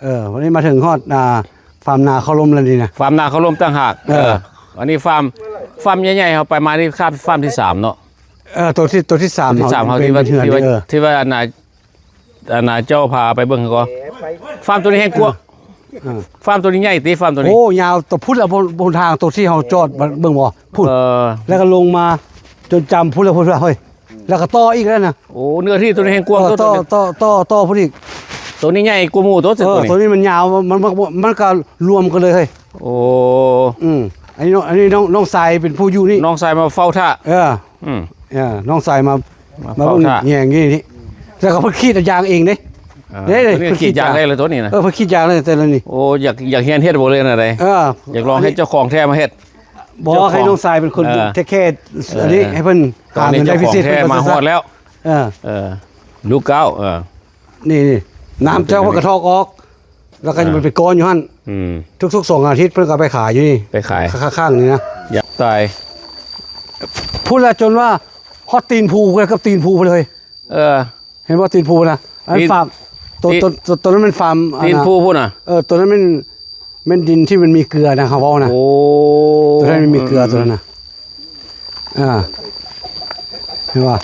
ເອີ ວັນນີ້ມາເຖິງຮອດ ອ່າ ຟາມນາເຂົ້າລົມແລ້ວນີ້ນະ ຟາມນາເຂົ້າລົມຕ່າງຫາກ. ເອີ ເອີ ອັນນີ້ຟາມ ຟາມໃຫຍ່ໆ ເຮົາໄປມານີ້ ຟາມ ຟາມທີສາມເນາະ. ເອີ ໂຕທີ ໂຕທີສາມ ໂຕທີສາມເຮົາ ທີ່ວ່າ ທີ່ວ່າ ເອີ ທີ່ວ່າອັນນ່າ ອັນນ່າເຈົ້າພາໄປເບິ່ງກໍ ຟາມໂຕນີ້ແຮ່ງກວ້າງ. ເອີ ຟາມໂຕນີ້ໃຫຍ່ຕິ ຟາມໂຕນີ້? ໂອ້ ຍາວແຕ່ພຸ້ນລະ ຫົນທາງໂຕທີ່ເຮົາຈອດເບິ່ງບໍ່ ພຸ້ນ. ເອີ ແລ້ວກໍລົງມາຈົນຈຳພຸ້ນລະ ພຸ້ນລະເຮີ້ຍ. ແລ້ວກໍຕໍ່ອີກແລ້ວນະ. ໂອ້ ເນື້ອທີ່ໂຕນີ້ແຮ່ງກວ້າງ. ເອີ ໂຕ ຕໍ່ ຕໍ່ ຕໍ່ພຸ້ນອີກ. ໂຕນີ້ໃຫຍ່ກວ່າໝູ່ໂຕ ເອີ ໂຕນີ້ ໂຕນີ້ມັນຍາວ ມັນ ມັນ ມັນກໍລວມກັນເລີຍເຮີ້ຍ. ໂອ້ ອືມ ອັນນີ້ນ້ອງ ອັນນີ້ນ້ອງ ນ້ອງຊາຍເປັນຜູ້ຢູ່ນີ້ ນ້ອງຊາຍມາເຝົ້າຖ້າ. ເອີ ອືມ ເອີ ນ້ອງຊາຍມາ ມາເບິ່ງແຍງຢູ່ນີ້ ແລ້ວກໍເພິ່ນຂີດຢາງເອງເດ້. ເອີ ເດ້ ເພິ່ນຂີດຢາງໄດ້ແລ້ວໂຕນີ້ນະ. ເອີ ເພິ່ນຂີດຢາງໄດ້ແຕ່ລະນີ້. ໂອ້ ຢາກ ຢາກຮຽນເຮັດບໍ່ເລີຍນະໃດ? ເອີ ຢາກລອງໃຫ້ເຈົ້າຂອງແທ້ມາເຮັດ. ບໍ່ ໃຫ້ນ້ອງຊາຍເປັນຄົນ ເອີ ເທກແຄຣ໌ ເອີ ອັນນີ້ໃຫ້ເພິ່ນ ຕອນນີ້ເຈົ້າຂອງແທ້ມາຮອດແລ້ວ. ເອີ ເອີ ລູກເກົ້າ. ເອີ ນີ້ໆ ນ້ຳເຈົ້າເພິ່ນກະຖອກອອກ ແລ້ວກໍ ອ່າ ມັນເປັນກ້ອນຢູ່ຫັ້ນ. ອືມ ທຸກໆສອງອາທິດເພິ່ນກໍເອົາໄປຂາຍຢູ່ນີ້ ໄປຂາຍ ຂ້າງໆນີ້ນະ. ຢາກຕາຍ ພຸ້ນລະ ຈົນວ່າຮອດຕີນພູ ເກືອບຕີນພູພຸ້ນເລີຍ. ເອີ ເຫັນບໍ່ ຕີນພູນະ ອັນ ຕີນ ຟາມ ໂຕ ຕີນ ໂຕ ໂຕນັ້ນແມ່ນຟາມ ຕີນພູພຸ້ນນະ. ເອີ ໂຕນັ້ນແມ່ນ ແມ່ນດິນທີ່ມັນມີເກືອນະ ເຮົາເວົ້ານະ. ໂອ້ ໂຕນັ້ນມັນມີເກືອ ອືມ ໂຕນັ້ນນະ. ອ່າ ເຫັນບໍ່?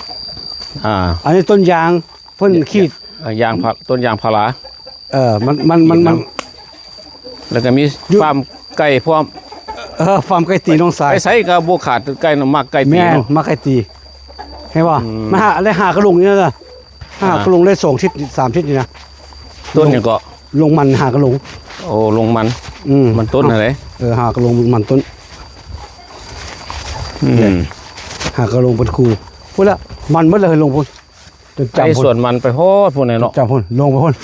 ອ່າ ອັນນີ້ຕົ້ນຢາງ ເພິ່ນຂີດ ເອີ ຢາງພາ ຕົ້ນຢາງພາລາ. ເອີ ມັນ ມັນ ມັນ ມັນ ແລ້ວກໍມີຟາມໄກ່ພ້ອມ. ເອີ ຟາມໄກ່ຕີນ້ອງຊາຍ ໄປໃສກໍບໍ່ຂາດໄກ່ເນາະ ມັກໄກ່ຕີເນາະ. ແມ່ນ ມັກໄກ່ຕີ ເຫັນບໍ່? ອືມ ມາຫາ ໄດ້ຫາກະຫຼົງນີ້ນະ ຫາ ຫາກະຫຼົງໄດ້ສອງທິດສາມທິດນີ້ນະ. ຕົ້ນຫຍັງເກາະ? ຫຼົງມັນຫາກະຫຼົງ. ໂອ້ ຫຼົງມັນ. ອືມ ມັນຕົ້ນຫັ້ນເດ້. ເອີ ຫາກະຫຼົງມັນຕົ້ນ. ອືມ ຫາກະຫຼົງເປັນຄູ່ ພຸ້ນລະ ມັນໝົດເລີຍ ລົງພຸ້ນ ຈົນຈຳ ໄປສວນມັນໄປຮອດພຸ້ນເນາະ. ຈຳພຸ້ນ ລົງໄປພຸ້ນ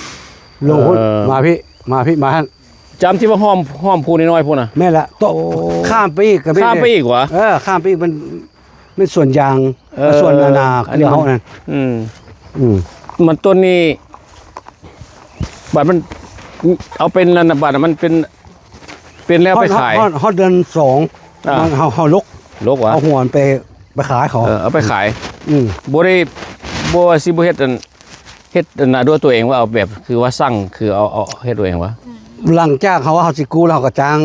ລົງພຸ້ນ. ເອີ ມາພີ້ ມາພີ້ ມາຫັ້ນ ຈຳທີ່ວ່າຫ້ອມ ຫ້ອມພູນ້ອຍໆພຸ້ນນະ. ແມ່ນລະ ໂຕ ໂອ້ ຂ້າມໄປອີກກໍແມ່ນ. ຂ້າມໄປອີກຫວາ? ເອີ ຂ້າມໄປອີກ ມັນ ແມ່ນສວນຢາງ. ເອີ ສວນນາ ເອີ ອັນນີ້ມັນ ອືມ ອືມ ມັນຕົ້ນນີ້ ບາດມັນ ເອົາເປັນນັ້ນນະ ບາດມັນເປັນ ເປັນແລ້ວໄປຂາຍ ຮອດ ຮອດເດືອນສອງ ອ່າ ມັນ ເຮົາ ເຮົາຫຼົກ ຫຼົກຫວາ? ເອົາຫົວມັນໄປ ໄປຂາຍເຂົາ. ເອີ ເອົາໄປຂາຍ. ອືມ ບໍ່ໄດ້ ບໍ່ວ່າຊິບໍ່ເຮັດອັນ ເຮັດອັນນ່າດ້ວຍຕົວເອງວ່າ ເອົາແບບຄືວ່າສັ່ງ ຄືເອົາ ເອົາເຮັດຕົວເອງຫວາ? ຫຼັງຈາກເຮົາ ເຮົາຊິກູ້ແລ້ວ ເຮົາກໍຈ້າງ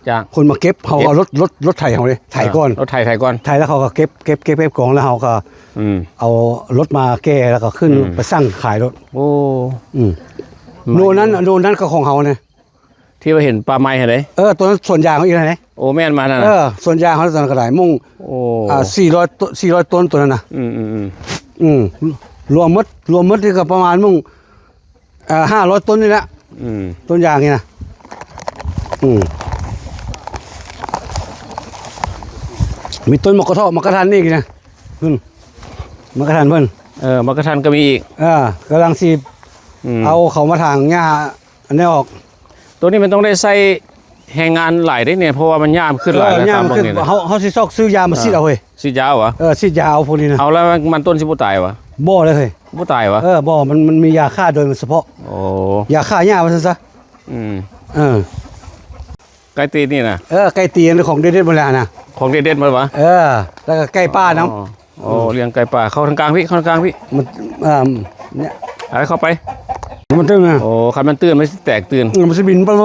ຈ້າງຄົນມາເກັບ. ເຮົາກໍເອົາລົດ ລົດ ລົດໄຖເຮົາເດ້ ໄຖກ່ອນ. ລົດໄຖ ໄຖກ່ອນ ໄຖແລ້ວເຂົາກໍເກັບ ເກັບ ເກັບ ເກັບກອງ ແລ້ວເຮົາກໍ ອືມ ເອົາລົດມາແກ່ ແລ້ວກໍຂຶ້ນ ອືມ ໄປສັ່ງຂາຍໂລດ. ໂອ້ ອືມ ໂລນັ້ນ ໂລນັ້ນກໍຂອງເຮົານະ ທີ່ວ່າເຫັນປ່າໄມ້ຫັ້ນເດ້. ເອີ ຕົວນັ້ນສວນຢາງເຮົາອີກຫັ້ນເດ້. ໂອ້ ແມ່ນ ມານັ້ນນະ. ເອີ ສວນຢາງເຮົາຕອນນັ້ນກໍໄດ້ ມຸ້ງ ໂອ້ ອ່າ ສີ່ຮ້ອຍ ສີ່ຮ້ອຍຕົ້ນຕົວນັ້ນນະ. ອືມ ອືມ ອືມ ອືມ ລວມໝົດ ລວມໝົດນີ້ກໍປະມານມຸ້ງ ອ່າ ຫ້າຮ້ອຍຕົ້ນນີ້ແຫຼະ. ອືມ ຕົ້ນຢາງນີ້ນະ. ອືມ ມີຕົ້ນໝາກກະເທາະ ໝາກກະທັນອີກນະ. ອືມ ໝາກກະທັນເພິ່ນ. ເອີ ໝາກກະທັນກໍມີອີກ. ເອີ ກຳລັງຊິ ອືມ ເອົາເຂົ້າມາຖາງຫຍ້າອັນນີ້ອອກ. ໂຕນີ້ມັນຕ້ອງໄດ້ໃຊ້ແຮງງານຫຼາຍເດ້ນີ້ ເພາະວ່າມັນຫຍ້າມັນຂຶ້ນຫຼາຍ. ເອີ ແລ້ວ ຫຍ້າມັນຂຶ້ນ ເຮົາ ເຮົາຊິຊອກຊື້ຢາມາ ອ່າ ສີດເອົາເຮີ້ຍ. ສີດຢາຫວາ? ເອີ ສີດຢາເອົາພວກນີ້ນະ. ເອົາແລ້ວມັນ ມັນຕົ້ນຊິບໍ່ຕາຍຫວາ? ບໍ່ເລີຍເຮີ້ຍ. ບໍ່ຕາຍຫວາ? ເອີ ບໍ່ ມັນ ມັນມີຢາຂ້າໂດຍສະເພາະ. ໂອ້ ຢາຂ້າຫຍ້າວ່າຊັ້ນຊະ. ອືມ ເອີ ໄກ່ຕີນນີ້ນະ. ເອີ ໄກ່ຕີນຂອງເດັດໆໝົດແລ້ວນະ. ຂອງເດັດໆໝົດຫວາ? ເອີ ແລ້ວກໍໄກ່ປ່ານຳ. ອໍ ໂອ້ ອືມ ລ້ຽງໄກ່ປ່າ. ເຂົ້າທາງກາງພີ້ ເຂົ້າທາງກາງພີ້. ມັນ ເອີ ເນຍ ໃຫ້ເຂົ້າໄປ. ມັນຕື່ນນະ. ໂອ້ ຄັນມັນຕື່ນ ມັນຊິແຕກຕື່ນ. ເອີ ມັນຊິບິນປຶບ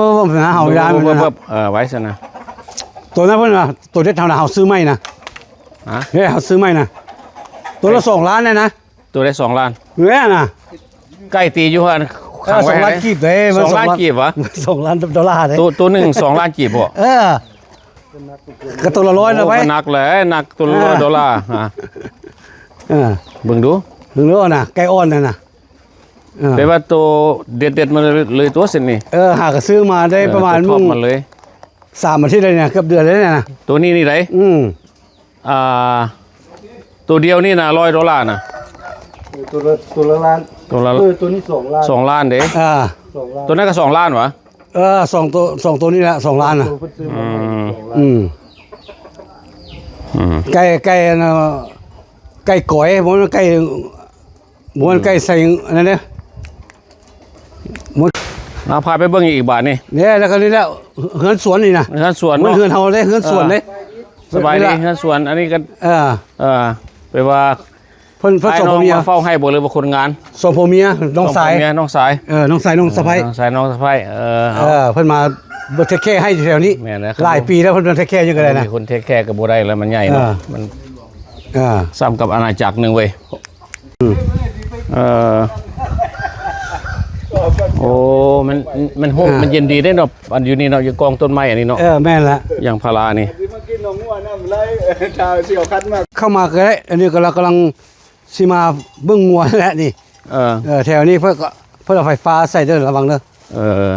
ໆຫາເຮົາໄດ້. ເອີ ໄວ້ຊັ້ນນະ. ໂຕນັ້ນເພິ່ນວ່າ ໂຕເດັດເຮົານະ ເຮົາຊື້ໃໝ່ນະ. ຮະ? ເອີ ເຮົາຊື້ໃໝ່ນະ. ໂຕລະສອງລ້ານເລີຍນະ. ໂຕໄດ້ສອງລ້ານ. ແມ່ນນະ. ໄກ່ຕີຢູ່ຫັ້ນ ເອີ ຂັງໄວ້ ສອງລ້ານກີບເດ້. ສອງລ້ານກີບຫວາ? ສອງລ້ານໂດລາເດ້. ໂຕ ໂຕໜຶ່ງສອງລ້ານກີບບໍ? ເອີ ກໍໂຕລະຮ້ອຍນະ. ໂອ້ ໄວ້ ກໍໜັກແຫຼະ ໜັກ ໂຕລະຮ້ອຍ ອ່າ ໂດລາ. ອ່າ ເອີ ເບິ່ງດູ ເບິ່ງດູນະ ໄກ່ອ່ອນນັ້ນນະ. ເອີ ແປວ່າໂຕເດັດໆມາເລີຍຕົວະເສັ້ນນີ້. ເອີ ຫາກໍຊື້ມາໄດ້ ເອີ ປະມານ ໂຕທອບມັນເລີຍ ສາມອາທິດແລ້ວນີ້ນະ ເກືອບເດືອນແລ້ວນີ້ນະ. ໂຕນີ້ນີ້ໃດ? ອືມ ອ່າ ໂຕດຽວນີ້ນະ ຮ້ອຍໂດລານະ. ເອີ ໂຕລະ ໂຕລະລ້ານ. ໂຕລະ ເອີ ໂຕນີ້ສອງລ້ານ. ສອງລ້ານເດ້. ອ່າ ສອງລ້ານ. ໂຕນັ້ນກໍສອງລ້ານຫວາ? ເອີ ສອງໂຕ ສອງໂຕນີ້ແຫຼະ ສອງລ້ານນະ. ອືມ ອືມ ອືມ ໄກ່ ໄກ່ອັນ ໄກ່ກອຍ ບໍ່ແມ່ນໄກ່ ບໍ່ແມ່ນໄກ່ໃສ່ອັນນັ້ນເດ້. ເອົາ ພາໄປເບິ່ງອີກບາດນີ້. ນີ້ ແລ້ວກໍນີ້ແຫຼະ ເຮືອນສວນນີ້ນະ. ເຮືອນສວນເນາະ. ເຮືອນເຮົາເດ້ ເຮືອນສວນເດ້. ເອີ ສະບາຍດີ ເຮືອນສວນ. ອັນນີ້ກໍ ເອີ ເອີ ແປວ່າ ເພິ່ນ ເພິ່ນ ອ້າຍນ້ອງ ສອງຜົວເມຍ ມາເຝົ້າໄຮ່ບໍ່ ຫຼືວ່າຄົນງານ? ສອງຜົວເມຍ ນ້ອງຊາຍ ສອງຜົວເມຍ ນ້ອງຊາຍ ເອີ ນ້ອງຊາຍ ນ້ອງສະໃພ້ ເອີ ນ້ອງຊາຍ ນ້ອງສະໃພ້ ເອີ ເອີ ເພິ່ນມາເບິ່ງ ເທກແຄໃຫ້ແຖວນີ້ ແມ່ນແລ້ວ ຫຼາຍປີແລ້ວ ເພິ່ນມາເທກແຄຫຍັງກໍໄດ້ນະ ມີຄົນເທກແຄກໍບໍ່ໄດ້ແລ້ວ ມັນໃຫຍ່ເນາະ ເອີ ມັນ ເອີ ສ່ຳກັບອານາຈັກໜຶ່ງເວີຍ ອືມ ເອີ ໂອ້ ມັນ ມັນໂຮມ ເອີ ມັນເຢັນດີເດ້ເນາະ ອັນຢູ່ນີ້ເນາະ ຢູ່ກອງຕົ້ນໄມ້ອັນນີ້ເນາະ ເອີ ແມ່ນລະ ຢາງພາລານີ້ ເຂົ້າມາກໍໄດ້ ອັນນີ້ກໍ ເຮົາກຳລັງຊິມາເບິ່ງງົວແຫຼະນີ້ ເອີ ເອີ ແຖວນີ້ເພິ່ນກໍ ເພິ່ນເອົາໄຟຟ້າໃສ່ເດີ ລະວັງເດີ ເອີ ເອີ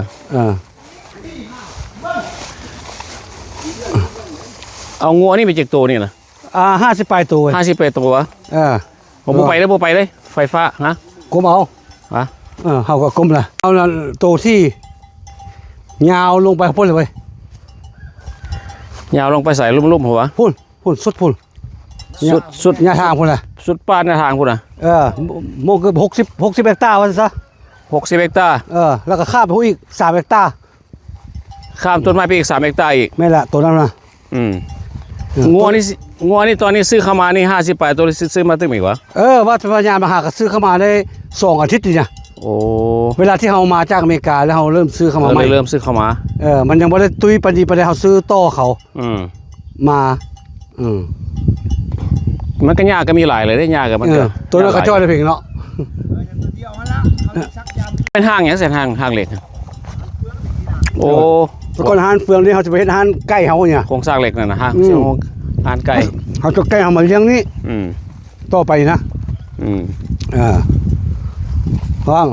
ເອົາງົວນີ້ໄປຈັກໂຕນີ້ນະ? ອ່າ ຫ້າສິບປາຍໂຕ ຫ້າສິບປາຍໂຕຫວາ? ເອີ ບໍ່ໄປເລີຍ ບໍ່ໄປເລີຍ ໄຟຟ້າ ຮະ ກົມເອົາ ຮະ ເອີ ເຮົາກໍກົມລະ ເອົານັ້ນໂຕທີ່ຍາວລົງໄປພຸ້ນເລີຍເວີຍ ຍາວລົງໄປໃສ? ລຸ່ມໆ ຫວາ? ພຸ້ນ ພຸ້ນ ສຸດພຸ້ນ ສຸດ ສຸດ ຫຍ້າທາງພຸ້ນລະ ສຸດປ່າຫຍ້າທາງພຸ້ນນະ ເອີ ໂມ ເກືອບຫົກສິບ ຫົກສິບເຮັກຕາວ່າຊັ້ນຊະ ຫົກສິບເຮັກຕາ ເອີ ແລ້ວກໍຂ້າມໄປພຸ້ນອີກສາມເຮັກຕາ ຂ້າມຕົ້ນໄມ້ໄປອີກສາມເຮັກຕາອີກ ແມ່ນລະ ໂຕນັ້ນນະ ອືມ ເອີ ງົວນີ້ ງົວນີ້ຕອນນີ້ຊື້ເຂົ້າມານີ້ຫ້າສິບປາຍ ໂຕນີ້ຊື້ ຊື້ມາຕຶກອີກຫວາ? ເອີ ວ່າຈະພະຍາຍາມມາຫາ ກໍຊື້ເຂົ້າມາໄດ້ສອງອາທິດນີ້ນະ ໂອ້ ເວລາທີ່ເຮົາມາຈາກອາເມລິກາ ແລ້ວເຮົາເລີ່ມຊື້ເຂົ້າມາໃໝ່ ເອີ ເລີ່ມຊື້ເຂົ້າມາ ເອີ ມັນຍັງບໍ່ໄດ້ຕຸ້ຍປານນີ້ປານໃດ ເຮົາຊື້ຕໍ່ເຂົາ ອືມ ມາ ອືມ ມັນກໍຫຍ້າກໍມີຫຼາຍເລີຍເດ້ ຫຍ້າກໍມັນ ເອີ ກໍ ໂຕນັ້ນກໍຈ່ອຍແລ້ວເພງເນາະ ເປັນຫ້າງຫຍັງ? ເສັ້ນທາງ ທາງເຫຼັກ ໂອ້ ແຕ່ກ່ອນຮ້ານເຟືອງນີ້ ເຮົາຈະໄປເຮັດຮ້ານໄກ່ເຮົານີ້ ໂຄງສ້າງເຫຼັກນັ້ນນະ ຮ້ານ ອືມ ຮ້ານໄກ່ ເຮົາຈະໄກ່ເຮົາມາລ້ຽງນີ້ ອືມ ຕໍ່ໄປນະ ອືມ ເອີ ເພາະວ່າ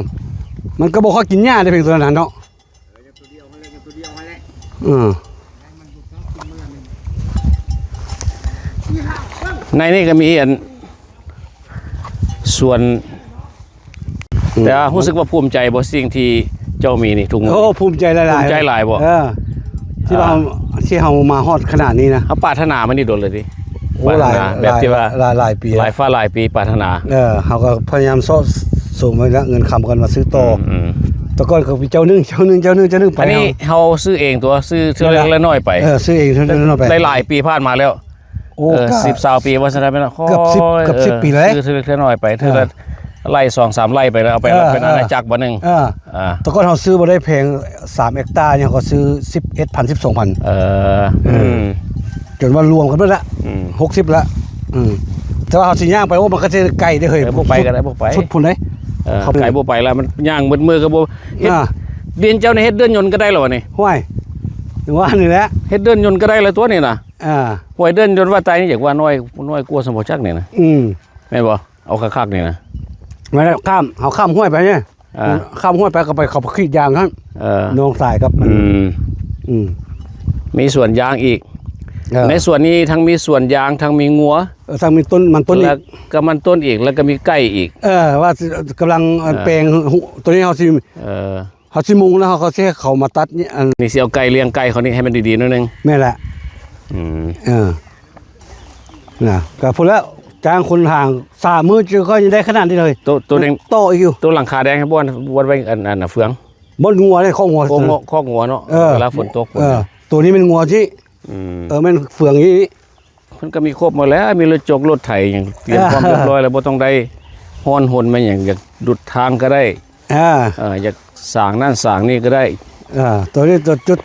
ມັນກໍບໍ່ຄ່ອຍກິນຫຍ້າເດ້ເພງໂຕນັ້ນເນາະ. ອືມ ໃນນີ້ກໍມີອັນສວນ ອືມ ແຕ່ວ່າຮູ້ສຶກວ່າພູມໃຈບໍ່ ສິ່ງທີ່ເຈົ້າມີນີ້ທຸກມື້? ໂອ້ ພູມໃຈຫຼາຍໆ ພູມໃຈຫຼາຍບໍ່? ເອີ ທີ່ວ່າ ອ່າ ເຮົາ ທີ່ເຮົາມາຮອດຂະໜາດນີ້ນະ ເຮົາປາດຖະໜາມັນນີ້ດົນແລ້ວຕິ? ໂອ້ ປາດຖະໜາ ຫຼາຍ ແບບທີ່ວ່າ ຫຼາຍ ຫຼາຍ ຫຼາຍປີ ຫຼາຍຟ້າຫຼາຍປີປາດຖະໜາ ເອີ ເຮົາກໍພະຍາຍາມຊອກ ໂສມໄວ້ລະເງິນຄຳກ່ອນມາຊື້ຕໍ່ ອືມ ອືມ ແຕ່ກ່ອນກໍເຈົ້າໜຶ່ງ ເຈົ້າໜຶ່ງ ເຈົ້າໜຶ່ງ ເຈົ້າໜຶ່ງໄປ ອັນນີ້ເຮົາຊື້ເອງຕົວະ ຊື້ເທື່ອເລັກເລັກນ້ອຍໄປ ເອີ ຊື້ເອງເທື່ອເລັກເທື່ອນ້ອຍໄປ ໄດ້ຫຼາຍປີຜ່ານມາແລ້ວ ໂອ້ ເອີ ກໍ ສິບ ຊາວປີວ່າຊັ້ນໄດ້ແມ່ນເນາະ ເກືອບສິບ ເກືອບສິບປີແລ້ວ ຊື້ເທື່ອເລັກເທື່ອນ້ອຍໄປ ເທື່ອລະ ເອີ ໄລ່ສອງສາມໄລ່ໄປ ເອົາໄປ ເອີ ເປັນອານາຈັກບັດໜຶ່ງ ເອີ ອ່າ ແຕ່ກ່ອນເຮົາຊື້ບໍ່ໄດ້ແພງ ສາມເຮັກຕານີ້ ເຮົາກໍຊື້ສິບເອັດພັນ ສິບສອງພັນ ເອີ ອືມ ຈົນວ່າລວມກັນເບິດລະ ອືມ ຫົກສິບລະ ອືມ ແຕ່ວ່າເຮົາຊິຍ່າງໄປ ໂອ້ ມັນກໍຊິໄກເດ້ເຮີ້ຍ ເອີ ບໍ່ໄປກໍໄດ້ ບໍ່ໄປ ສຸດພຸ້ນເດ້ ເອີ ເຮົາໄກບໍ່ໄປລະ ມັນຍ່າງໝົດມື້ກໍບໍ່ເຮັດ ອ່າ ດິນເຈົ້ານີ້ເຮັດເດີ່ນຍົນກໍໄດ້ລະວະນີ້ ຫ້ວຍ ວ່ານີ້ແຫຼະ ເຮັດເດີ່ນຍົນກໍໄດ້ລະຕົວນີ້ນະ ອ່າ ຫ້ວຍ ເດີ່ນຍົນວ່າໄຕນີ້ ຢາກວ່ານ້ອຍ ນ້ອຍກວ່າຊັ້ນບໍ່ຈັກນີ້ນະ ອືມ ແມ່ນບໍ່? ເອົາຄັກໆນີ້ນະ ແມ່ນແລ້ວ ຂ້າມ ເຮົາຂ້າມຫ້ວຍໄປນີ້ ອ່າ ຂ້າມຫ້ວຍໄປກໍໄປເຂົາຂີດຢາງຫັ້ນ ເອີ ໜອງຊາຍກັບມັນ ອືມ ອືມ ມີສວນຢາງອີກ ເອີ ໃນສວນນີ້ທັງມີສວນຢາງ ທັງມີງົວ ເອີ ທັງມີຕົ້ນມັນຕົ້ນອີກ ແລ້ວກໍມັນຕົ້ນອີກ ແລ້ວກໍມີໄກ່ອີກ ເອີ ວ່າຊິກຳລັງ ເອີ ແປງ ໂຕນີ້ເຮົາຊິ ເອີ ເຮົາຊິມຸງແລ້ວ ເຮົາກໍຊິໃຫ້ເຂົາມາຕັດນີ້ ອັນນີ້ຊິເອົາໄກ່ ລ້ຽງໄກ່ເຂົານີ້ໃຫ້ມັນດີໆໜ້ອຍໜຶ່ງ ແມ່ນແຫຼະ ອືມ ເອີ ນະ ກໍພຸ້ນແຫຼະ ຈ້າງຄົນຫາງສາມມື້ ຈະຄ່ອຍໄດ້ຂະໜາດນີ້ເລີຍ ໂຕ ໂຕແດງ ຕໍ່ອີກຢູ່ ໂຕຫຼັງຄາແດງ ບ່ອນ ບ່ອນໄວ້ອັນ ອັນ ອັນເຟືອງ ບ່ອນງົວເດ້ ຄອກງົວ ຄອກງົວ ຄອກງົວເນາະ ເອີ ເວລາຝົນຕົກ ເອີ ໂຕນີ້ແມ່ນງົວຈິ ອືມ ເອີ ແມ່ນເຟືອງນີ້ ເພິ່ນກໍມີຄົບໝົດແລ້ວ ມີລົດຈົກລົດໄຖຫຍັງ ຕຽມພ້ອມຮຽບຮ້ອຍແລ້ວ ບໍ່ຕ້ອງໄດ້ຮ້ອນຮົນມາຫຍັງ ຢາກດຸດທາງກໍໄດ້ ອ່າ ເອີ ຢາກສ້າງນັ້ນສ້າງນີ້ກໍໄດ້ ອ່າ ໂຕນີ້ໂຕຈຸດ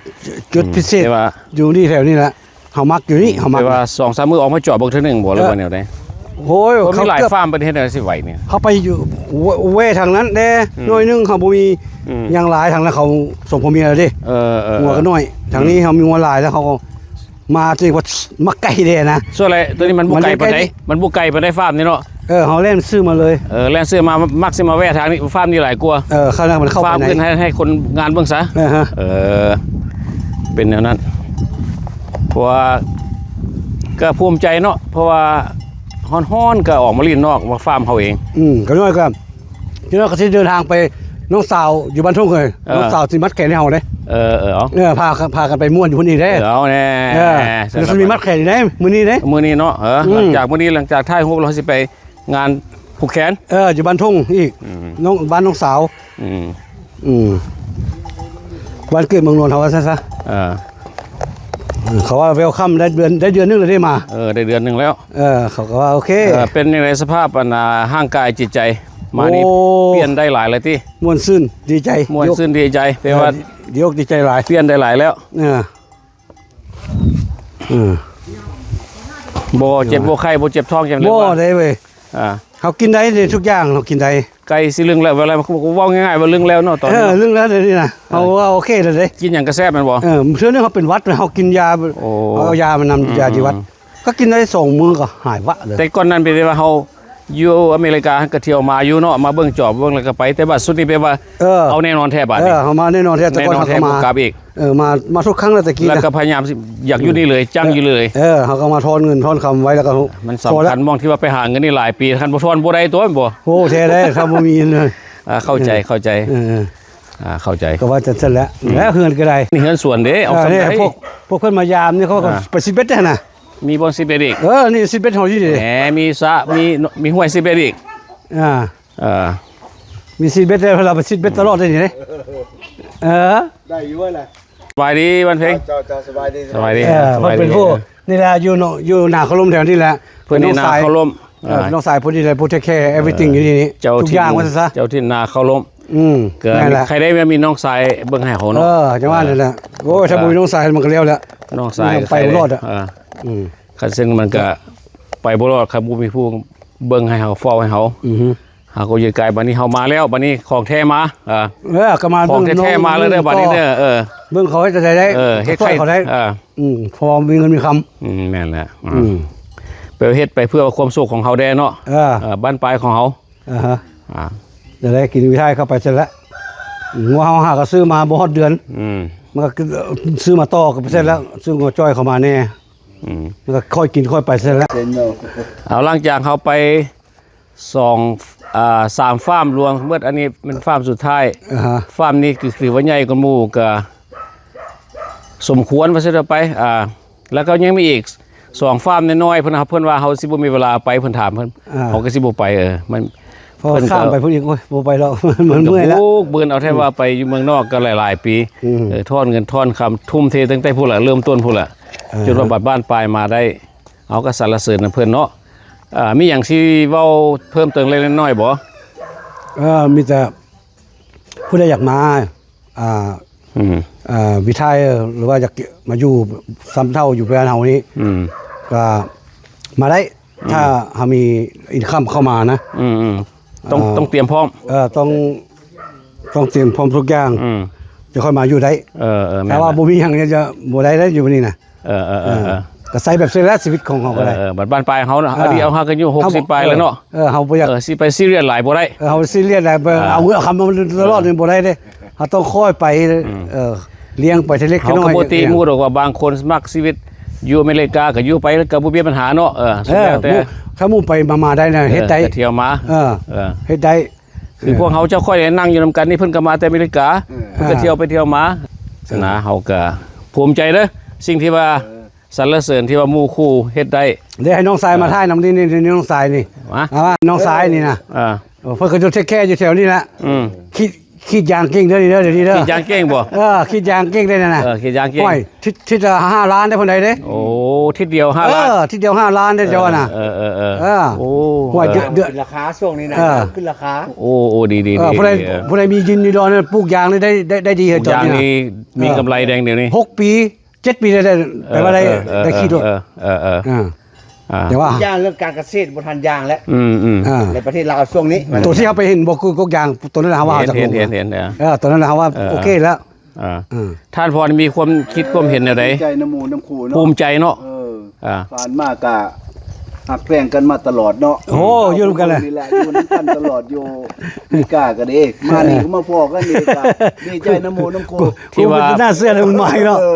ຈຸດ ອືມ ພິເສດ ແຕ່ວ່າຢູ່ນີ້ແຖວນີ້ແຫຼະ ເຮົາມັກຢູ່ນີ້ ເຮົາມັກ ແຕ່ວ່າສອງສາມມື້ອອກມາຈອດເບິ່ງເທື່ອໜຶ່ງບໍ່ ຫຼືວ່າແນວໃດ? ໂອ້ຍ ເຂົາມີຫຼາຍຟາມ ເພິ່ນເຮັດແນວໃດຊິໄຫວນີ້ ເຮົາໄປຢູ່ ແວ່ທາງນັ້ນແດ່ ອືມ ໜ້ອຍໜຶ່ງ ເຮົາບໍ່ມີ ອືມ ຫຍັງຫຼາຍ ທາງນັ້ນເຂົາສອງຜົວເມຍເດ້ ເອີ ເອີ ງົວກໍນ້ອຍ ອືມ ທາງນີ້ເຮົາມີງົວຫຼາຍແລ້ວ ເຮົາກໍ ມາທີ່ວ່າມັກໄກແດ່ນະ ສ່ວນຫຼາຍໂຕນີ້ມັນບໍ່ໄກປານໃດ ມັນບໍ່ໄກປານໃດຟາມນີ້ເນາະ ເອີ ເຮົາແລ່ນຊື້ມາເລີຍ ເອີ ແລ່ນຊື້ມາ ມັກຊິມາແວ່ທາງນີ້ ຟາມນີ້ຫຼາຍກວ່າ ເອີ ເຂົາເລີຍມັນເຂົ້າໄປ ຟາມອື່ນໃຫ້ ໃຫ້ຄົນງານເບິ່ງຊະ ເອີ ເອີ ເປັນແນວນັ້ນ ເພາະວ່າກໍພູມໃຈເນາະ ເພາະວ່າຮ້ອນໆກໍອອກມາຫຼິ້ນນອກ ມາຟາມເຮົາເອງ ອືມ ກໍນ້ອຍກໍ ເຈົ້ານ້ອຍກໍຊິເດີນທາງໄປ ນ້ອງສາວຢູ່ບ້ານທົ່ງເລີຍ ເອີ ນ້ອງສາວຊິມັດແຂນໃຫ້ເຮົາເດ້ ເອີ ເອີ ເອົາ ເອີ ພາ ພາກັນໄປມ່ວນຢູ່ພຸ້ນອີກເດີ ເອີ ເອົາແນ່ ເອີ ເອີ ຊິມີມັດແຂນຢູ່ເດ້ ມື້ນີ້ເດ້ ມື້ນີ້ເນາະ ເອີ ອືມ ຫຼັງຈາກມື້ນີ້ ຫຼັງຈາກຖ່າຍຮູບແລ້ວ ເຮົາຊິໄປງານຜູກແຂນ ເອີ ຢູ່ບ້ານທົ່ງອີກ ອືມ ນ້ອງ ບ້ານນ້ອງສາວ ອືມ ອືມ ບ້ານເກີດເມືອງນອນເຮົາວ່າຊັ້ນຊະ ເອີ ເຂົາວ່າ welcome ໄດ້ເດືອນ ໄດ້ເດືອນໜຶ່ງແລ້ວເດ້ມາ. ເອີ ໄດ້ເດືອນໜຶ່ງແລ້ວ. ເອີ ເຂົາກໍວ່າໂອເຄ. ເອີ ເປັນຈັ່ງໃດສະພາບ ອັນ ອ່າ ຮ່າງກາຍຈິດໃຈມານີ້? ໂອ້ ປ່ຽນໄດ້ຫຼາຍແລ້ວຕິ? ມ່ວນຊື່ນ ດີໃຈ. ມ່ວນຊື່ນດີໃຈ ແປວ່າ ເອີ ດີອົກດີໃຈຫຼາຍ. ປ່ຽນໄດ້ຫຼາຍແລ້ວ. ເອີ ເອີ ບໍ່ເຈັບບໍ່ໄຂ້ ບໍ່ເຈັບທ້ອງຈັ່ງໃດ? ບໍ່ໄດ້ເວີຍ. ອ່າ ເຮົາກິນໄດ້ເດ້ ທຸກຢ່າງເຮົາກິນໄດ້. ໄກ່ຊິລຶ້ງແລ້ວ ເວລາເວົ້າງ່າຍໆວ່າລຶ້ງແລ້ວເນາະ ຕອນນີ້ເນາະ. ເອີ ລຶ້ງແລ້ວເດນີ້ນະ. ເອີ ເຮົາວ່າໂອເຄແລ້ວເດ້. ກິນຫຍັງກໍແຊບແມ່ນບໍ່? ເອີ ເທື່ອໜຶ່ງເຮົາເປັນຫວັດ ເຮົາກິນຢາ ໂອ້ ເອົາຢາມານຳ ອືມ ຢາທີ່ຫວັດ ອືມ ກໍກິນໄດ້ສອງມື້ກໍຫາຍຫວັດເລີຍ. ແຕ່ກ່ອນນັ້ນເປັນໄດ້ວ່າເຮົາຢູ່ອາເມລິກາ ເຮົາກໍທ່ຽວມາຢູ່ເນາະ ມາເບິ່ງຈອບເບິ່ງແລ້ວກໍໄປ ແຕ່ວ່າຊຸດນີ້ແປວ່າ ເອີ ເອົາແນ່ນອນແທ້ບາດນີ້. ເອີ ເຮົາມາແນ່ນອນແທ້ ແຕ່ກ່ອນເຮົາກໍມາ ແນ່ນອນແທ້ບໍ່ກັບອີກ. ເອີ ມາ ມາທຸກຄັ້ງແລ້ວແຕ່ກີ້ນະ ແລ້ວກໍພະຍາຍາມຊິຢາກຢູ່ນີ້ເລີຍ ຈັ່ງຢູ່ເລີຍ. ເອີ ເຮົາກໍມາທອນເງິນທອນຄຳໄວ້ ແລ້ວກໍພໍແລ້ວ. ມັນສຳຄັນ ໝ່ອງທີ່ວ່າໄປຫາເງິນນີ້ຫຼາຍປີ ຄັນບໍ່ທອນບໍ່ໄດ້ຕົວະ ແມ່ນບໍ່? ໂອ້ ແທ້ໄດ໋ ຖ້າບໍ່ມີເງິນ. ອ່າ ເຂົ້າໃຈ ເອີ ເຂົ້າໃຈ. ເອີ ເອີ ອ່າ ເຂົ້າໃຈ ກໍວ່າຈັ່ງຊັ້ນແຫຼະ. ອືມ ແລ້ວເຮືອນກໍໄດ້ ນີ້ເຮືອນສວນເດ້ ເອົາ ເອີ ສ່ຳໃດ ພວກ ພວກເພິ່ນມາຢາມນີ້ ເຂົາກໍ ອ່າ ໄປຊິດເບັດຫັ້ນນະ. ມີບ່ອນຊິດເບັດອີກ? ເອີ ນີ້ຊິດເບັດເຮົາຢູ່ນີ້ເດ້. ແໝ ມີສະ ມີ ມີຫ້ວຍຊິດເບັດອີກ. ອ່າ ເອີ ມີຊີດເບັດແລ້ວ ເຮົາໄປຊີດເບັດຕະຫຼອດເດ້ນີ້ເດ້. ເອີ ໄດ້ຢູ່ແຫຼະ. ສະບາຍດີ ວັນເພັງ. ເຈົ້າ ເຈົ້າ ສະບາຍດີ ສະບາຍດີ ເອີ ສະບາຍດີ. ເພິ່ນເປັນຜູ້ ເອີ ນີ້ແຫຼະ ຢູ່ເນາະ ຢູ່ນາເຄົາລົມແຖວນີ້ແຫຼະ. ເພິ່ນນີ້ນາເຄົາລົມ. ເອີ ເອີ ນ້ອງຊາຍຜູ້ນີ້ແຫຼະ ຜູ້ເທກແຄ everything ເອີ ຢູ່ທີ່ນີ້ ເຈົ້າ ທຸກຢ່າງວ່າຊັ້ນຊະ. ເຈົ້າຖິ່ນນາເຄົາລົມ. ອືມ ກໍແມ່ນແຫຼະ ໃຄໄດ້ແມ່ນມີນ້ອງຊາຍເບິ່ງໃຫ້ເຮົາເນາະ. ເອີ ຈັ່ງວ່ານັ້ນແຫຼະ. ໂອ້ຍ ຖ້າບໍ່ມີນ້ອງຊາຍມັນກໍແລ້ວແຫຼະ. ນ້ອງຊາຍໄປບໍ່ລອດອະ. ເອີ ອືມ ຄັນຊັ້ນມັນກໍໄປບໍ່ລອດ ຄັນບໍ່ມີຜູ້ເບິ່ງໃຫ້ເຮົາ ເຝົ້າໃຫ້ເຮົາ. ອືຮຶ ເຮົາກໍຢູ່ໄກ ບັດນີ້ເຮົາມາແລ້ວ ບັດນີ້ຂອງແທ້ມາ. ເອີ ເອີ ກໍມາ ຂອງແທ້ໆມາເລີຍເດີ ບັດນີ້ເດີ. ເອີ ເບິ່ງເຂົາເຮັດຈັ່ງໃດໄດ້ ເອີ ເຮັດໃຫ້ເຂົາໄດ້. ເອີ ອືມ ພໍມີເງິນມີຄຳ. ອືມ ແມ່ນແຫຼະ. ອືມ ອືມ ໄປເຮັດໄປເພື່ອຄວາມສຸກຂອງເຮົາແດ່ເນາະ. ເອີ ເອີ ບ້ານປາຍຂອງເຮົາ. ອ່າຮະ ອ່າ ຈະໄດ້ກິນວິໄທເຂົ້າໄປຊັ້ນແຫຼະ. ງົວເຮົາຫາກໍຊື້ມາບໍ່ຮອດເດືອນ. ອືມ ມັນກໍຊື້ມາຕໍ່ກໍໄປຊັ້ນແລ້ວ. ອືມ ຊື້ງົວຈ້ອຍເຂົ້າມາແດ່. ອືມ ມັນກໍຄ່ອຍກິນຄ່ອຍໄປຊັ້ນແຫຼະ. ເອົາ ຫຼັງຈາກເຮົາໄປ ສອງ ອ່າ ສາມຟາມລວມໝົດ ອັນນີ້ແມ່ນຟາມສຸດທ້າຍ. ອ່າຮະ ຟາມນີ້ຄື ຄືວ່າໃຫຍ່ກວ່າໝູ່ ກະສົມຄວນວ່າຊັ້ນເຖາະໄປ. ອ່າ ແລ້ວກໍຍັງມີອີກສອງຟາມນ້ອຍໆ ເພິ່ນ ເພິ່ນວ່າເຮົາຊິບໍ່ມີເວລາໄປ ເພິ່ນຖາມເພິ່ນ. ອ່າ ເຮົາກໍຊິບໍ່ໄປ. ເອີ ມັນ ພໍຂ້າມໄປພຸ້ນອີກ ໂອ້ຍ ບໍ່ໄປດອກ ມັນເມື່ອຍແລ້ວ. ມັນກໍບຸກເບີນເອົາແທ້ວ່າໄປຢູ່ເມືອງນອກກໍຫຼາຍໆປີ. ອືມ ເອີ ທອນເງິນທອນຄຳ ທຸ່ມເທຕັ້ງແຕ່ພຸ້ນລະ ເລີ່ມຕົ້ນພຸ້ນລະ. ອ່າ ຈົນວ່າບັດບ້ານປາຍມາໄດ້ ເຮົາກໍສັນລະເສີນນຳເພິ່ນເນາະ. ເອີ ມີຫຍັງຊິເວົ້າເພີ່ມເຕີມເລັກໆນ້ອຍໆບໍ່? ເອີ ມີແຕ່ຜູ້ໃດຢາກມາ ອ່າ ອືມ ເອີ ວິໄທ ຫຼືວ່າຢາກມາຢູ່ຊຳເຖົ້າຢູ່ບ້ານເຮົານີ້ ອືມ ກໍມາໄດ້. ອືມ ຖ້າເຮົາມີອິນຄຳເຂົ້າມານະ. ອືມໆ ຕ້ອງ ເອີ ຕ້ອງຕຽມພ້ອມ. ເອີ ຕ້ອງ ຕ້ອງຕຽມພ້ອມທຸກຢ່າງ. ອືມ ຈະຄ່ອຍມາຢູ່ໄດ້. ເອີໆ ແມ່ນ ຖ້າວ່າບໍ່ມີຫຍັງນີ້ຈະບໍ່ໄດ້ເດ້ ຢູ່ນີ້ນະ. ເອີໆ ເອີ ເອີ ກໍໃຊ້ແບບຊີ້ແຫຼະ ຊີວິດຂອງເຮົາກໍໄດ້. ເອີໆ ບັດບ້ານປາຍເຮົານະ ເອີ ອັນນີ້ເຮົາກໍອາຍຸຫົກສິບປາຍແລ້ວເນາະ. ເອີ ເຮົາບໍ່ຢາກ ເອີ ຊິໄປຊີຣຽສຫຼາຍບໍ່ໄດ້. ເອີ ເຮົາຊີຣຽສຫຼາຍ ອ່າ ເອົາເງິນເອົາຄຳມາຕະຫຼອດນີ້ບໍ່ໄດ້ເດ້. ເຮົາຕ້ອງຄ່ອຍໄປ. ອືມ ເອີ ລ້ຽງໄປທີເລັກທີນ້ອຍ. ເຮົາກໍບໍ່ຕິໝູ່ດອກວ່າບາງຄົນມັກຊີວິດຢູ່ອາເມລິກາ ກໍຢູ່ໄປກໍບໍ່ມີບັນຫາເນາະ. ເອີ ສຸດແລ້ວແຕ່ ຖ້າໝູ່ໄປມາໆໄດ້ນະ ເຮັດໄດ້ ກໍທ່ຽວມາ. ເອີ ເອີ ເຮັດໄດ້. ຄືພວກເຮົາເຈົ້າຂ້ອຍນັ້ນນັ່ງຢູ່ນຳກັນນີ້ ເພິ່ນກໍມາແຕ່ອາເມລິກາ ເອີ ເພິ່ນກໍທ່ຽວໄປທ່ຽວມາ. ເອີ ຊັ້ນນະ ເຮົາກໍພູມໃຈເດີ ສິ່ງທີ່ວ່າ ເອີ ສັນລະເສີນທີ່ວ່າໝູ່ຄູ່ເຮັດໄດ້. ເດ ໃຫ້ນ້ອງຊາຍມາ ເອີ ຖ່າຍນຳນີ້ ນີ້ ນີ້ນ້ອງຊາຍນີ້. ມາ ເອົາມາ ນ້ອງຊາຍນີ້ນະ. ເອີ ເອີ ເພິ່ນກໍຢູ່ເທກແຄຢູ່ແຖວນີ້ແຫຼະ. ອືມ ຄຣີດ ຄຣີດຢາງເກັ່ງເດີນີ້ເດີ ດຽວນີ້ເດີ. ຄຣີດຢາງເກັ່ງບໍ່? ເອີ ຄຣີດຢາງເກັ່ງໄດ້ນັ້ນນະ. ເອີ ຄຣີດຢາງເກັ່ງ. ໂອ້ຍ ທິດ ທິດລະຫ້າລ້ານໄດ້ພຸ້ນໃດເດ້. ໂອ້ ທິດດຽວຫ້າລ້ານ. ເອີ ທິດດຽວຫ້າລ້ານໄດ້ເຈົ້ານະ. ເອີ ເອີ ເອີ ເອີ ເອີ ໂອ້ ຫ້ວຍ ເດືອນ ເດືອນ ຂຶ້ນລາຄາຊ່ວງນີ້ນະ. ເອີ ຂຶ້ນລາຄາ. ໂອ້ ໂອ້ ດີໆ ເອີ ຜູ້ໃດ ເອີ ຜູ້ໃດມີດິນມີດອນ ປູກຢາງນີ້ໄດ້ ໄດ້ ໄດ້ດີເດີ ເຈົ້ານີ້ນະ. ມີກຳໄລແດງດຽວນີ້ ຫົກປີ ເຈັດປີແລ້ວ ແປວ່າໄດ້ ເອີ ໄດ້ຄຣີດໂລດ. ເອີ ເອີ ເອີ ເອີ ອ່າ ອ່າ ແຕ່ວ່າຢ່າງເລື່ອງການກະເສດບໍ່ທັນຢ່າງແລ້ວ. ອືມໆ ອ່າ ໃນປະເທດລາວຊ່ວງນີ້ ໂຕທີ່ເຮົາໄປເຫັນບໍ່ ກົກຢາງໂຕນັ້ນນະ ເຮົາວ່າ ເຫັນ ເຫັນ ເຫັນ ເຫັນ. ເອີ ໂຕນັ້ນນະ ເຮົາວ່າ ເອີ ໂອເຄແລ້ວ. ອ່າ ອ່າ ທ່ານພອນມີຄວາມຄິດຄວາມເຫັນແນວໃດ? ພູມໃຈນຳໝູ່ນຳຄູ່ເນາະ. ພູມໃຈເນາະ. ເອີ ອ່າ ຜ່ານມາກະຮັກແພງກັນມາຕະຫຼອດເນາະ. ໂອ້ ຢູ່ນຳກັນແຫຼະ ນີ້ແຫຼະ ຢູ່ນຳກັນຕະຫຼອດ ຢູ່ເມກາກໍດີ ມານີ້ກໍມາພໍ້ກັນນີ້ກໍດີໃຈນຳໝູ່ນຳຄູ່. ທີ່ວ່າ ບໍ່ໜ້າເຊື່ອເລີຍ ມັນມາອີກເນາະ. ເອີ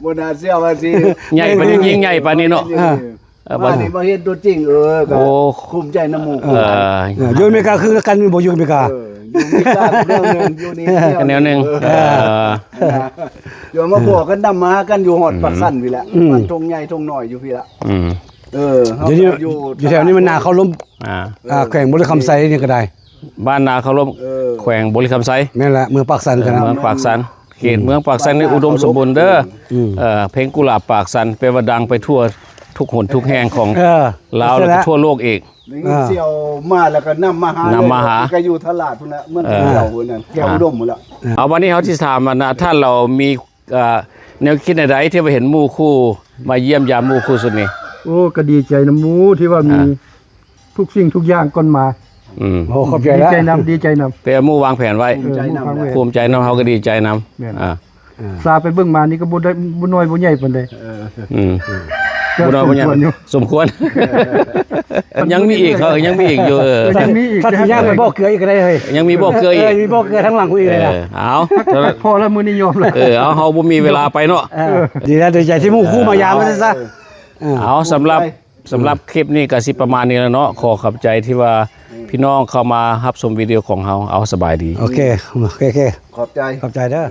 ບໍ່ໜ້າເຊື່ອວ່າຊິໃຫຍ່ປານນີ້ ຍິ່ງໃຫຍ່ປານນີ້ເນາະ. ເອີ ເອີ ມານີ້ມາເຫັນຕົວຈິງ ເອີ ກໍ ໂອ້ ພູມໃຈນຳໝູ່. ເອີ ເອີ ຢູ່ອາເມລິກາຄືກັນ ບໍ່ຢູ່ອາເມລິກາ. ເອີ ຢູ່ອາເມລິກາແນວໜຶ່ງ ຢູ່ນີ້ ກໍແນວໜຶ່ງ. ເອີ ເອີ ເອີ ດຽວມາພໍ້ກັນ ນຳມາຫາກັນຢູ່ຮອດ ອືມ ປາກຊັນພີ້ແຫຼະ. ອືມ ບ້ານທົ່ງໃຫຍ່ທົ່ງນ້ອຍຢູ່ພີ້ລະ. ອືມ ເອີ ດຽວນີ້ ຢູ່ແຖວນີ້ມັນນາເຄົາລົມ. ອ່າ ອ່າ ແຂວງບໍລິຄຳໄຊນີ້ກໍໄດ້ ບ້ານນາເຄົາລົມ. ເອີ ແຂວງບໍລິຄຳໄຊ. ແມ່ນແຫຼະ ເມືອງປາກຊັນ. ເອີ ເມືອງປາກຊັນ. ເຂດເມືອງປາກຊັນນີ້ອຸດົມສົມບູນເດີ. ອືມ ເອີ ເພງກຸຫຼາບປາກຊັນ ແປວ່າດັງໄປທົ່ວທຸກຫົນທຸກແຫ່ງຂອງ ເອີ ລາວ ແລ້ວກໍທົ່ວໂລກອີກ. ໄດ້ຍິນ ອ່າ ເສີ່ຍມາແລ້ວກໍນຳມາຫາ ນຳມາຫາ ກໍຢູ່ຕະຫຼາດພຸ້ນນະ ເມືອງ ເອີ ເຈົ້າພຸ້ນນະ ແຖວອຸດົມພຸ້ນລະ. ອ່າ ເອົາ ວັນນີ້ເຮົາຊິຖາມ ອັນນະ ທ່ານລາວມີ ເອີ ແນວຄິດແນວໃດທີ່ວ່າເຫັນໝູ່ຄູ່ມາຢ້ຽມຢາມໝູ່ຄູ່ຊຸດນີ້? ໂອ້ ກໍດີໃຈນຳໝູ່ທີ່ວ່າມີ ອ່າ ທຸກສິ່ງທຸກຢ່າງກ່ອນມາ. ອືມ ໂອ້ ຂອບໃຈ ດີໃຈນຳ ດີໃຈນຳ ແຕ່ໝູ່ວາງແຜນໄວ້. ເອີ ໝູ່ວາງແຜນ ພູມໃຈນຳ ເຮົາກໍດີໃຈນຳ. ແມ່ນ ອ່າ ອ່າ ສາໄປເບິ່ງມານີ້ກໍບໍ່ໄດ້ ບໍ່ນ້ອຍບໍ່ໃຫຍ່ປານໃດ. ເອີ ອືມ ກໍ ບໍ່ນ້ອຍບໍ່ໃຫຍ່ ສົມຄວນຢູ່ ສົມຄວນ. ຍັງມີອີກ ເຂົາຍັງມີອີກຢູ່. ເອີ ເອີ ຍັງມີອີກ ຖ້າຊິຍ່າງໄປບໍ່ເກືອອີກກໍໄດ້ເຮີ້ຍ. ຍັງມີບໍ່ເກືອອີກ. ເອີ ມີບໍ່ເກືອທາງຫຼັງກູອີກເລີຍນະ. ເອີ ເອົາ ພໍລະມື້ນີ້ຍອມລະ. ເອີ ເອົາ ເຮົາບໍ່ມີເວລາໄປເນາະ. ເອີ ດີແລ້ວ ດີໃຈທີ່ໝູ່ຄູ່ມາຢາມວ່າຊັ້ນຊະ. ເອີ ເອົາ ສຳລັບ ສຳລັບຄລິບນີ້ກໍຊິປະມານນີ້ແຫຼະເນາະ. ຂໍຂອບໃຈທີ່ວ່າ ອືມ ພີ່ນ້ອງເຂົ້າມາຮັບຊົມວິດີໂອຂອງເຮົາ. ເອົາ ສະບາຍດີ. ໂອເຄ ໂອເຄ ໂອເຄ ຂອບໃຈ ຂອບໃຈເດີ.